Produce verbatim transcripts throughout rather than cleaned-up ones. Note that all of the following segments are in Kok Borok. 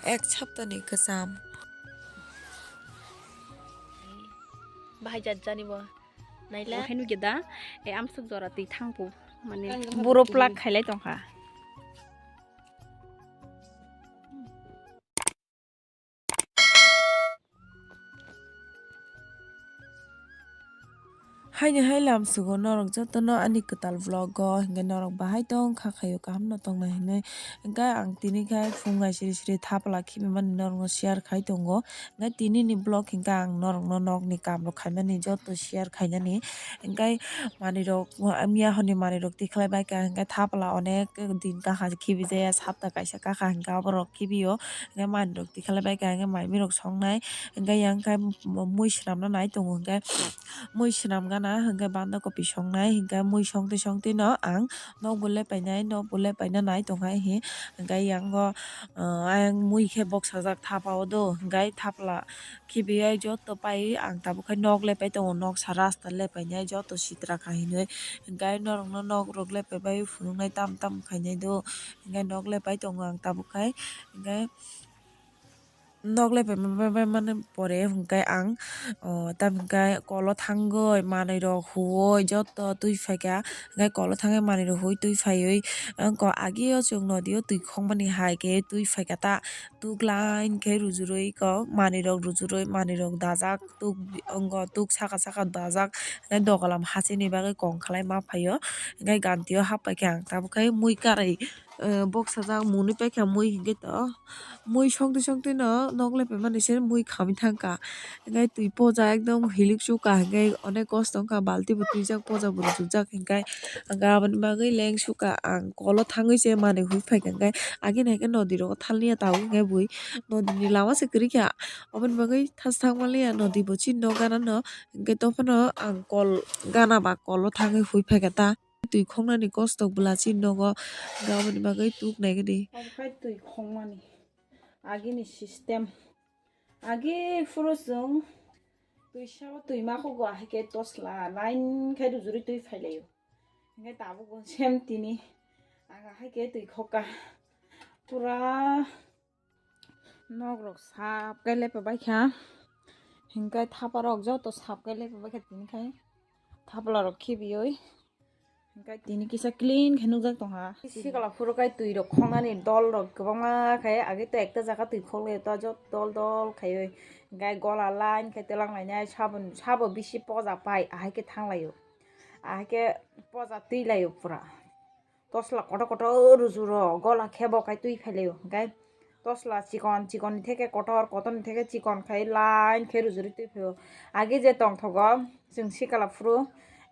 Ek saptani kwcham. Bahai jat jani bo. Naila. Bo haino geda, e, amsuk jora twi thangpo. Mane, ang buro plak khailai tongkha. Haini hai lam sugo norok jotono ani kwtal vlog o, hinkhe norok bahai tong kha khaio, kaham no tong nai hinwi. Hinkhe ang tini khai phung nai siri siri thapla khibi mani norok no share khai tongo. Hinkhe tini ni vlog hinkhe ang norok no nok ni kam rok khaimani joto share khainani. Hinkhe manwi rok, miya hor ni manwi rok tikhlai bai kha, hinkhe thapla onek din kakha khibi jaya, sapta kaisa kakha hinkhe abo rok khibi o. Hinkhe manwi rok tikhlai bai kha, hinkhe mai mui rok song nai. Hinkhe yang khe mui swnamna nai tongo, hinkhe mui swnam gana, hinkhe banda kopi song nai, hinkhe mui song twi song twi no ang nok bo le painai, nok bo le paina nai tong hai hi. Hinkhe yang o, ah, ayang mui khe bok sajak thapa o do, hinkhe thapla khibi ai joto pai ang tabuk khe nok le pai tongo, noksa rasta le painai joto sitra kha hinwi. Hinkhe norok no nok rok le pai bai phunuk nai tam tam khainai do, hinkhe nok le pai tongo ang tabuk khe. Hinkhe nok le paimani pore hinkhe ang, o, tamo hinkhe kolo thangwi manwi rok huwi joto twi phaikha, hinkhe kolo thangwi manwi rok huwi twi phaiwi, ang kok agi o chwng nodi o twi khokmani hai khe twi phaikha ta, tuk line khe rujurwi kok manwi rok rujurwi manwi rok dajak, tuk, tuk saka saka dajak, hinkhe dogalam hachini bagwi kong khlai ma phaio, hinkhe ganti o hap paikha ang tabuk khe mui karwi, o, bok sajak mungni paikha mui hinkhe to. Mui songtwi songtwi no nok le paimani se mui khamwi thangkha. Hinkhe twi poja ekdom hilik sukha, hinkhe onek kosto wngkha, balti bo twijak, poja bo rwchukjak, hinkhe aboni bagwi leng sukha. Ang kolo thangwi se manwi hui phaikha, hinkhe agini hinkhe nodi rogo thaliya tabuk hinkhe bui nodi ni lama se kwrwikha, oboni bagwi thas thang manliya, nodi bo chini nok gana no, hinkhe dophano ang kol gana ba kolo thangwi hui phaikha ta. Twi khoknani kosto bwla chini nogo, hinkhe aboni bagwi tuk nai gini. Obo khai twi khokmani agini system. Agi phuru chwng twi sao twi ma khogo, ahai khe tosla line khai rujurwi twi phailaio. Hinkhe tabuk bo same tini ang ahai khe twi khokka. Pura nok rok sap khe lepe baikha, hinkhe thapa rok joto sap khe lepe baikha tini khai thapla rok khibiwi, hinkhe tini kisa clean khe nukjak tongkha. Sikla phuru khai twi rok khoknani dol rok kwbangma khai, age to ekta jaga twi khok lai to joto dol dol khaiwi, hinkhe gola line khai twlang lainai sabo, sabo bisi poja pai ahai khe thang laio, ahai khe poja twi laio pura. Tosla kotor kotor rujuro gola khe bo khai twi phailaio, hinkhe tosla chikon, chikon ni theke kotor, kotor ni theke chikon khai line khe rujurwi twi phaio. Age je tongthogo chwng sikla phuru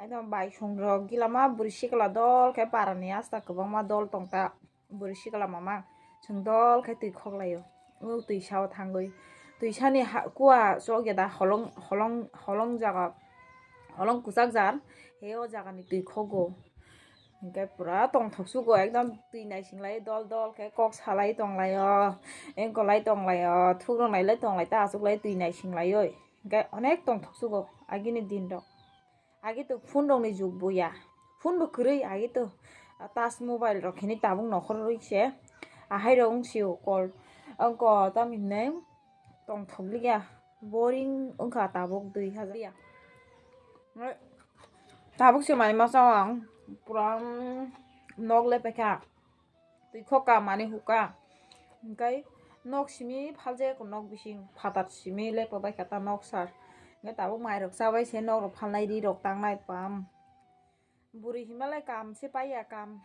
ekdom bai song rok gilama bwrwi sikla dol khe para ni asta kwbangma dol tongta bwrwi sikla mama chwng dol khe twi khok laio. O twi sao thangwi twi sani ha-, kua chokya da holong, holong, holong jaga, holong kwchak jar he o jaga ni twi khogo. Hinkhe pura tongthok sugo, ekdom twi naising lai dol dol khe kok salai tong laio, engkolai tong laio, thukrok nailai tong lai ta, achuklai twi naising laioi. Hinkhe onek tongthok sugo agini din rok. Agi to phone rok ni jug bo ya, phone bo kwrwi agi to, touch mobile rok hini tabuk nokhor rwi se ahai rok wng sio call, wngkha tamhinai. Tongthokliya, boring wngkha tabuk dui hajar ya. Tabuk se mai masa ang pura nok le paikha, twi khokka mani hukka, hinkhe nok simi phalje, nok bising phatar simi le pabaikha ta nok sar, hinkhe tabuk mai rok chabai se nok rok phalnai, ri rok tangnai pam. Bwrwi himalai kam se paiya kam.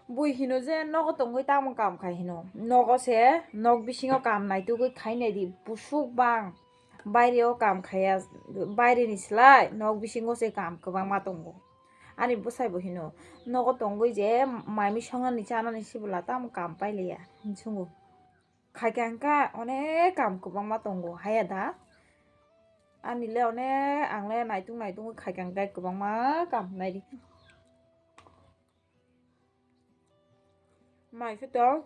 Bui hino je nogo tongwi tamo kam khai hino. Nogo se nok bisingo kam naitugwi khainai di. Busuk bang baireo kam khaiya, baireni slai nok bisingo se kam kwbangma tongo. Ani bwsai bo hino nogo tongwi je mai mui songnani chanani sibwla tamo kam pailiya hinwi swngo. Khaikha hinkhe onek kam kwbangma tongo haya da. Ani le onek ang le naitung naitung khaikha hinkhe kwbangma kam nai di. Mai khe to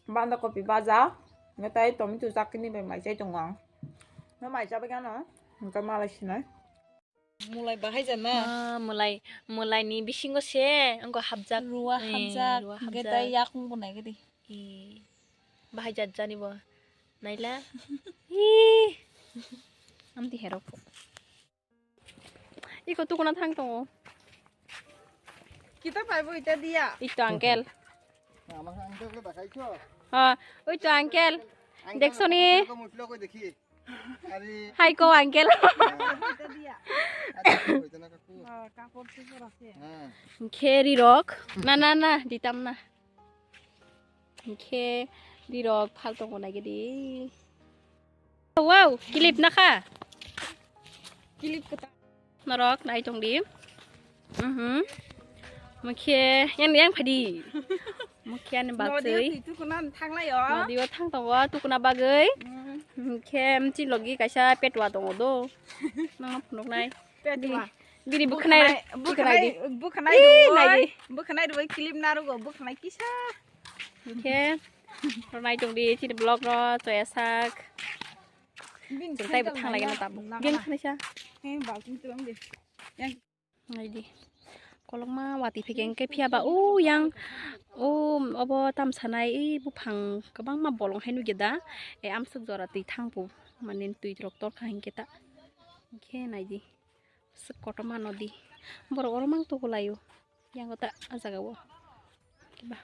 banda kopi baja, hinkhe tai tomato chutney bai mai chai tongo ang. No mai chabai gano hinkhe malai sinai. Mulai bahai jana. Ah, mulai, mulai ni bisingo se wngkha hapjak. Ruwa eh, hapjak, ruwa hingke hapjak. Tai yakung bo nai gidi. Eh, bahai jat jani bo. Naila. Ih. Amti herok. Iko tukuna thang tongo. Kita pai bo ita dia. Ito uncle. Ama uncle ko dakhai kho. Ha, oi to uncle. Uncle deksoni. Ko mutlo ko dekhi. Hai ko uncle. Kheri rok. Na na na ditam na. Khe rirok phal tongo nai gidi. Wow, kilip nakha. Kilip kata. Norok nai tong di. Mhm. Mukhe yang yang phadi. Mukhe ani baksoi. Nodi tukuna thanglai o. Nodi o thang tongo tukuna bagoi. Mukhe mchi logi kaisa petwa tongo do. Nang phunuk nai. Petwa. Bini bukhnai bukhnai bukhnai rwoi kilip narugo bukhnai kisa. Khe rwnai tong di chini vlog no choya sak. Tei bo thang lai gana tabuk. Gen khnaisa. Nai di. Kolokma wati phikeng khe phiya ba o yang o obo tam sanai e buphang kwbangma bolong hai nugya da. E amsuk jora twi thang pu mane twi rok tor kha hinkhe ta. Hinkhe nai di. Aswk kotorma nodi. Borok oro mang tugu laio. Yango ta ah jaga o. Kiba.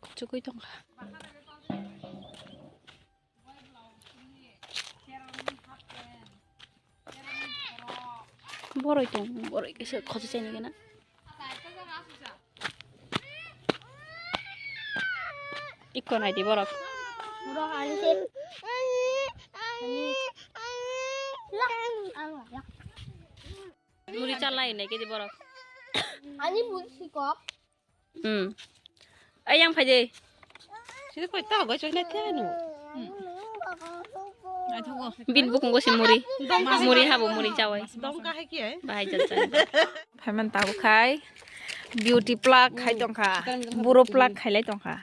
Kuchukui tongkha. Boroi tong, boroi kaisa khochi chaini gana. Ikko nai di borok. Muri chalai nai kedi borok. Ani bujisi ko. Hmm. Ayang phai de. Sini koi ta goi choi na te anu. Bin bukung gosi muri. Muri habo muri chawai. Dong ka hai ki ai. Bahai jat jat. Phaiman tabu khai. Beauty plug khai tongkha. Buro plug khai lai tongkha.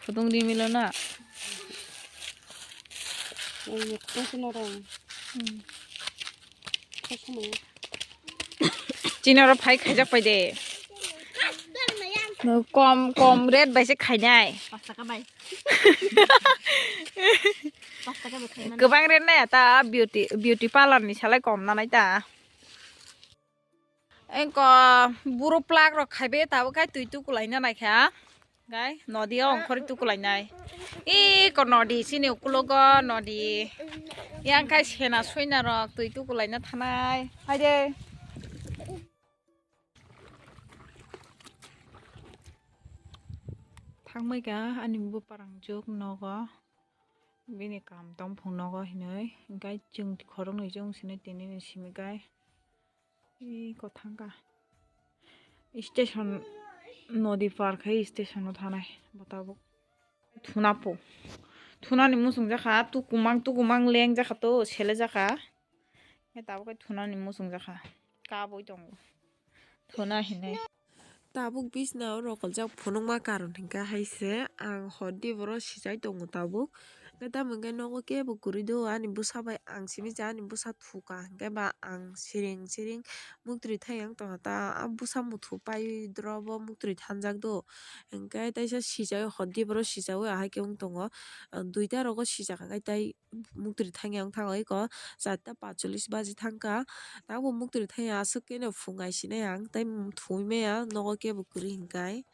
Khudung di milo na. Chini oro phai khaijak pai de. Kom, kom rate bai se khainai. Kwbang rate nai ta beauty, beauty parlor ni salai kom nanai ta. Engko buro plug rok khaibe tabuk khai twi tukulaina naikha. Gai nodi o ongkhorwi tukulainai. Iko nodi chini ukulogo nodi. Yang khai sena soina rok twi tukulaina thanai. Haide. Thangbai kha ani bupharang juk nogo. Bini kam tongphung nogo hinwi, hwnkhe chwng khoroknwi chwng sini tini ni simi kai. Ih, kwthang kha. Station nodi par khai station o thanai bo tabuk. Thuna po. Thunani muchung jakha, tukumang tukumang leng jakha to, sele jakha. Tabuk khai thunani muchung jakha. Kabui tongo. Thuna hinwi. Tabuk bisna o rokoljak phunukma karon hinkhe hai se ang hor di boro sijai tongo tabuk. Hwnkhe tamo hinkhe nogo kebo kwrwi do ani bwsa bai ang simi je ani bwsa thuka hinkhe ba ang siring siring muktwi thayang tongkha ta a bwsa muthu pai drobo muktwi thanjak do. Hinkhe teisa sijai hor di boro sijaui ahai khe wng tongo. Duita rogo sijak hinkhe tei muktwi thangya wng thango eko charta patcholish baji thangkha. Tabuk muktwi thangya aswk khe no phung ai sinai ang tei thumwi maya nogo kebo kwrwi hinkhai.